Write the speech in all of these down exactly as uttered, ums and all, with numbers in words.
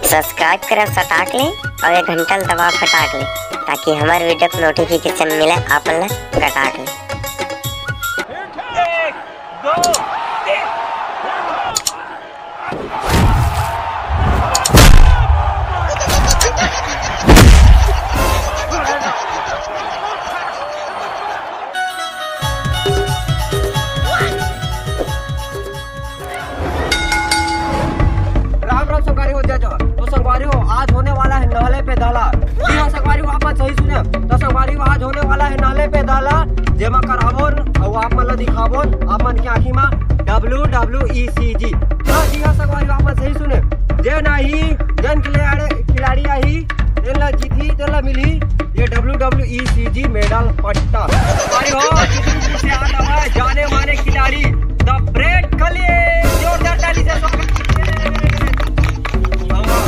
Subscribe करव सटाक ले अउ ये घंटा ल दबाव फटाक ले, ताकि हमर वीडियो के नोटिफिकेशन मिले आप मन ल गटाक ले। राम राम संगवारी हो, जय जोहार। तो संगवारी हो, आज होने वाला है नहले पे दहला। जी हाँ संगवारी हो, आप मन सही सुने। तो संगवारी हो, आज होने वाला है नहले पे दहला, जेमा कराबोन अउ आप मन ला दिखाबोन, आप मन के आँखी मा W W E C G। हाँ जी हाँ संगवारी हो, आप मन सही सुने। जे नाही, जेन खिलाड़ी, खिलाड़ी आही, तेन ला जीतही, तेन ला मिलही ये W W E C G medal पट्टा। भाई हो, चित्रकूट से आत हवय जाने माने खिलाड़ी The Brave खली, जोरदार ताली से स्वागत कीजिए। वाह।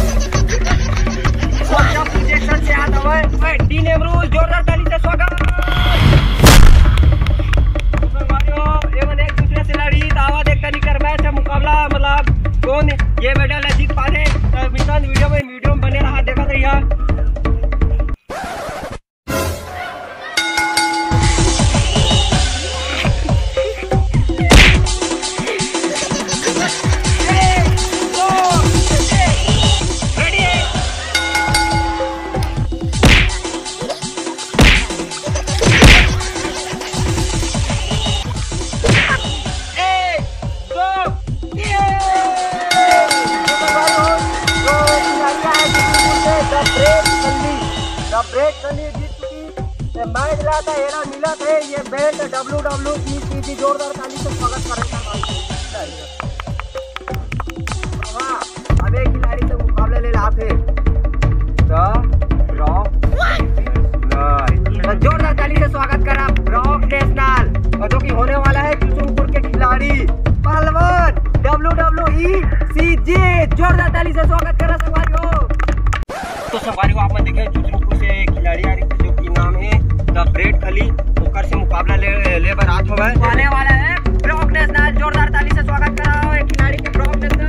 सोचा प्रोजेक्शन से आत हवय, ओए, डी नेमरूज, जोरदार ताली से स्वागत। तो संगवारी हो, एमन एक दूसरे से लड़ी, तो आवा देखथन एकर मैच है, मुकाबला, मतलब कौन ये medal ला जीत पाथे। तो मिलथन वीडियो में, वीडियो में बने रहा, देखत रहिया। The Brave खली जीत चुकी। ये मैच ला था, एला मिलत हे ये belt W W E C G। जोरदार ताली से स्वागत करत हन भाई। वाह, अब एक खिलाड़ी से मुकाबला ले लाथे। तो ब्रॉक नेशनल। तो जोरदार ताली से स्वागत करा ब्रॉक नेशनल, और जो कि होने वाला है चुचुनपुर के खिलाड़ी पहलवान W W E C G। जोरदार ताली से स्वागत करा संगवारी हो। तो संगवारी हो, आप मन देखे चुचुनपुर से खिलाड़ी आ रही, जो कि नाम है The Brave खली, ओकर से मुकाबला ले, ले बर आत हवय। आने वाला है ब्रॉक नेशनल। जोरदार ताली से स्वागत कराओ एक खिलाड़ी के, ब्रॉक नेशनल।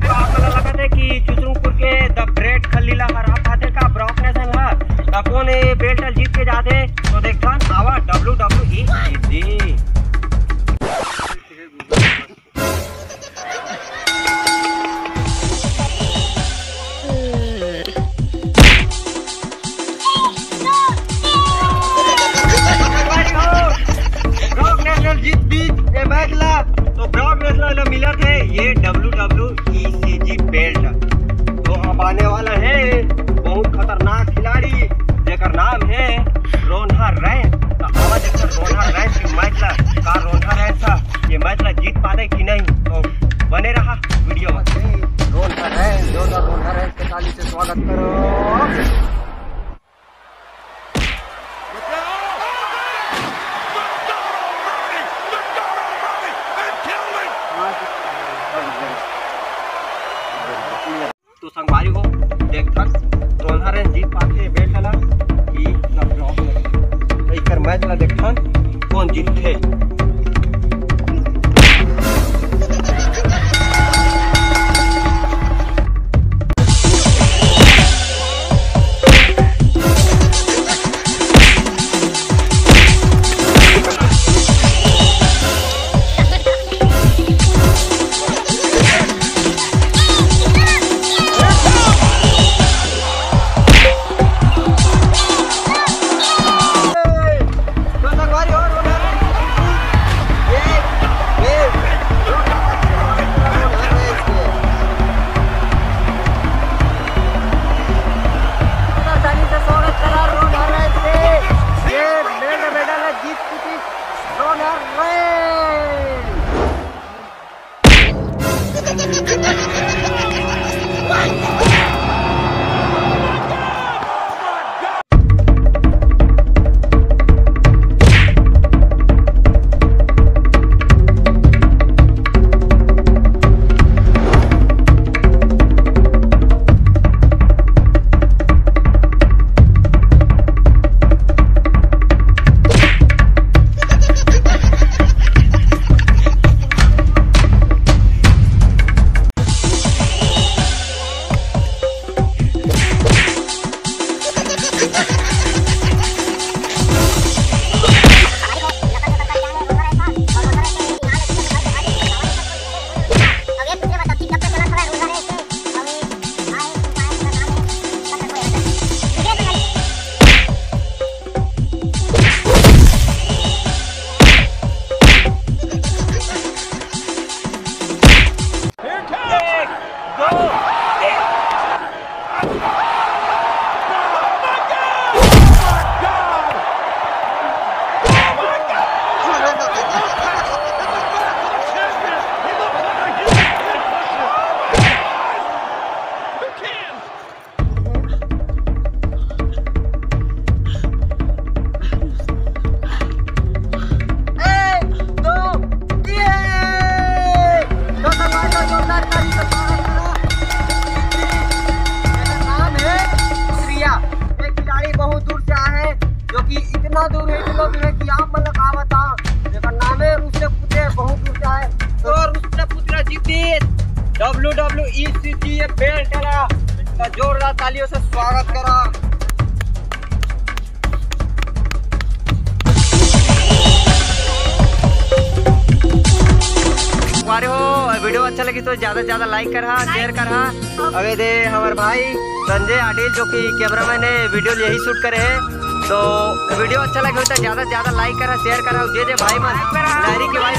तो आप मन ला लगत है कि चुचुनपुर के The Brave खली ला हरा पाथे का ब्रॉक नेशनल हा? त कोन ये belt जीत के जाथे? तो देखथन, आवा W W E C G। Brock national जीत बीच ए मैच ला, तो ब्रॉक नेशनल ला मिलत हे ये W W E C G belt। तो अब आने वाला है बहुत खतरनाक खिलाड़ी, जेकर नाम है रोन्हा रैन। तो आवा देखथन रोन्हा रैन के मैच ला, का रोन्हा रैन सा ये मैच ला जीत पाथे कि नहीं, तो बने रहा वीडियो में। रोन्हा रैन, जोरदार रोन्हा रैन के ताली से स्वागत करो। तो संगवारी हो, देखथन रोन्हा रैन जीत पाथे belt ला कि ना ब्रॉक नेशनल। तो एकर मैच ला देखथन कोन जीतथे। डब्ल्यू डब्ल्यू ई सी जी, ये बेल्ट वाला, इसका जोरदार तालियों से स्वागत करा। अरे हो, वीडियो अच्छा लगी तो ज्यादा से ज्यादा लाइक करा, शेयर करा। अबे दे हमर भाई संजय आडिल जो कि कैमरामैन है, वीडियो यही शूट करे है। तो वीडियो अच्छा लगे हो तो ज्यादा से ज्यादा लाइक करा, शेयर करा। जे जे भाई मन लहरी के भाई